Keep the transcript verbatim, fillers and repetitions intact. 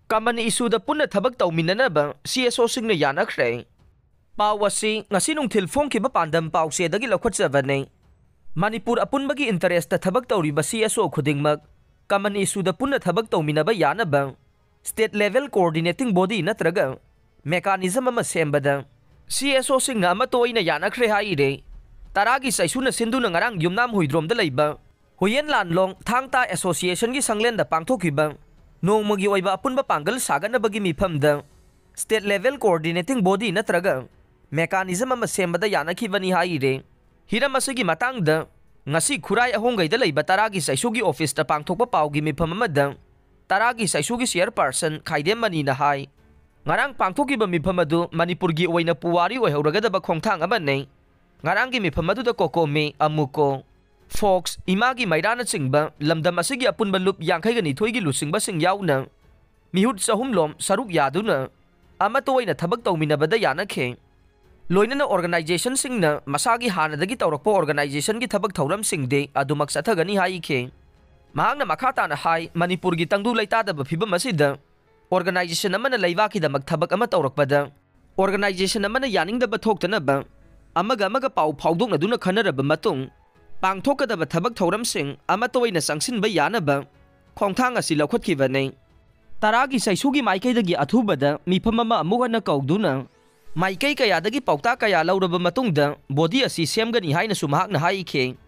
common issue ꯗ ꯄꯨꯟꯅ ꯊꯕꯛ ꯇꯧꯃꯤꯟꯅꯅꯕ C S O ꯁꯤꯡꯅ ꯌꯥꯅꯈ꯭ꯔꯦ꯫ ꯄꯥꯎ ꯑꯁꯤ ꯉꯁꯤ ꯅꯨꯡꯊꯤꯜ ꯐꯣꯡꯈꯤꯕ ꯄꯥꯟꯗꯝ ꯄꯥꯎꯆꯦꯗꯒꯤ ꯂꯧꯈꯠꯆꯕꯅꯤ꯫ ꯃꯅꯤꯄꯨꯔ ꯑꯄꯨꯟꯕꯒꯤ interest ꯇ ꯊꯕꯛ ꯇꯧꯔꯤꯕ C S O ꯈꯨꯗꯤꯡꯃꯛ common issue ꯗ ꯄꯨꯟꯅ ꯊꯕꯛ ꯇꯧꯃꯤꯟꯅꯕ ꯌꯥꯅꯕ state level coordinating body ꯅꯠꯇ꯭ꯔꯒ mechanism ꯑꯃ ꯁꯦꯝꯕꯗ C S O ꯁꯤꯡꯅ ꯑꯃꯠꯇ ꯑꯣꯏꯅ ꯌꯥꯅꯈ꯭ꯔꯦ ꯍꯥꯏꯔꯦ꯫ ꯇꯔꯥꯒꯤ ꯆꯩꯁꯨꯅ ꯁꯤꯟꯗꯨꯅ ꯉꯔꯥꯡ ꯌꯨꯝꯅꯥꯝ ꯍꯨꯏꯗ꯭ꯔꯣꯝꯗ ꯂꯩꯕ ꯍꯨꯌꯦꯟ ꯂꯥꯟꯂꯣꯡ ꯊꯥꯡ ꯇꯥ association ꯒꯤ ꯁꯪꯂꯦꯟꯗ ꯄꯥꯡꯊꯣꯛꯈꯤꯕ ꯅꯣꯡꯃꯒꯤ ꯑꯣꯏꯕ ꯑꯄꯨꯟꯕ ꯄꯥꯡꯒꯜ ꯁꯥꯒꯠꯅꯕꯒꯤ ꯃꯤꯐꯝꯗ state level coordinating body ꯅꯠꯇ꯭ꯔꯒ mechanism ꯑꯃ ꯁꯦꯝꯕꯗ ꯌꯥꯅꯈꯤꯕꯅꯤ ꯍꯥꯏꯔꯦ꯫ ꯍꯤꯔꯝ ꯑꯁꯤꯒꯤ ꯃꯇꯥꯡꯗ ꯉꯁꯤ ꯈꯨꯔꯥꯏ ꯑꯍꯣꯡꯒꯩꯗ ꯂꯩꯕ ꯇꯔꯥꯒꯤ ꯆꯩꯁꯨꯒꯤ office ꯇ ꯄꯥꯡꯊꯣꯛꯄ ꯄꯥꯎꯒꯤ ꯃꯤꯐꯝ ꯑꯃꯗ ꯇꯔꯥꯒꯤ ꯆꯩꯁꯨꯒꯤ chairperson ꯈꯥꯏꯗꯦꯝ ꯃꯅꯤꯅ ꯍꯥꯏ, ꯉꯔꯥꯡ ꯄꯥꯡꯊꯣꯛꯈꯤꯕ ꯃꯤꯐꯝ ꯑꯗꯨ ꯃꯅꯤꯄꯨꯔꯒꯤ ꯑꯣꯏꯅ ꯄꯨꯋꯥꯔꯤ ꯑꯣꯏꯍꯧꯔꯒꯗꯕ ꯈꯣꯡꯊꯥꯡ ꯑꯃꯅꯤ꯫ ꯉꯔꯥꯡꯒꯤ ꯃꯤꯐꯝ ꯑꯗꯨꯗ COCOMI, AMUCO, FOCS, ꯏꯃꯥꯒꯤ ꯃꯩꯔꯥꯅꯆꯤꯡꯕ ꯂꯝꯗꯝ ꯑꯁꯤꯒꯤ ꯑꯄꯨꯟꯕ ꯂꯨꯞ ꯌꯥꯡꯈꯩꯒ ꯅꯤꯊꯣꯏꯒꯤ ꯂꯨꯆꯤꯡꯕꯁꯤꯡ ꯌꯥꯎꯅ ꯃꯤꯍꯨꯠ ꯆꯍꯨꯝ ꯂꯣꯝ ꯁꯔꯨꯛ ꯌꯥꯗꯨꯅ ꯑꯃꯠꯇ ꯑꯣꯏꯅ ꯊꯕꯛ ꯇꯧꯃꯤꯟꯅꯕꯗ ꯌꯥꯅꯈꯤ꯫ ꯂꯣꯏꯅꯅ organization ꯁꯤꯡꯅ ꯃꯁꯥꯒꯤ ꯍꯥꯟꯅꯗꯒꯤ ꯇꯧꯔꯛꯄ organization ꯒꯤ ꯊꯕꯛ ꯊꯧꯔꯝꯁꯤꯡꯗꯤ ꯑꯗꯨꯃꯛ ꯆꯠꯊꯒꯅꯤ ꯍꯥꯏꯈꯤ꯫ ꯃꯍꯥꯛꯅ ꯃꯈꯥ ꯇꯥꯅ ꯍꯥꯏ, ꯃꯅꯤꯄꯨꯔꯒꯤ ꯇꯪꯗꯨ ꯂꯩꯇꯥꯗꯕ ꯐꯤꯕꯝ ꯑꯁꯤꯗ organization ꯑꯃꯅ ꯂꯩꯕꯥꯛꯀꯤꯗꯃꯛ ꯊꯕꯛ ꯑꯃ ꯇꯧꯔꯛꯄꯗ organization ꯑꯃꯅ ꯌꯥꯅꯤꯡꯗꯕ ꯊꯣꯛꯇꯅꯕ ꯑꯃꯒ ꯑꯃꯒ ꯄꯥꯎ ꯐꯥꯎꯗꯣꯛꯅꯗꯨꯅ ꯈꯟꯅꯔꯕ ꯃꯇꯨꯡ ꯄꯥꯡꯊꯣꯛꯀꯗꯕ ꯊꯕꯛ ꯊꯧꯔꯝꯁꯤꯡ ꯑꯃꯠꯇ ꯑꯣꯏꯅ ꯆꯪꯁꯤꯟꯕ ꯌꯥꯅꯕ ꯈꯣꯡꯊꯥꯡ ꯑꯁꯤ ꯂꯧꯈꯠꯈꯤꯕꯅꯤ꯫ ꯇꯔꯥꯒꯤ ꯆꯩꯁꯨꯒꯤ ꯃꯥꯏꯀꯩꯗꯒꯤ ꯑꯊꯨꯕꯗ ꯃꯤꯐꯝ ꯑꯃ ꯑꯃꯨꯛ ꯍꯟꯅ ꯀꯧꯗꯨꯅ ꯃꯥꯏꯀꯩ ꯀꯌꯥꯗꯒꯤ ꯄꯥꯎꯇꯥꯛ ꯀꯌꯥ ꯂꯧꯔꯕ ꯃꯇꯨꯡꯗ body ꯑꯁꯤ ꯁꯦꯝꯒꯅꯤ ꯍꯥꯏꯅꯁꯨ ꯃꯍꯥꯛꯅ ꯍꯥꯏꯈꯤ꯫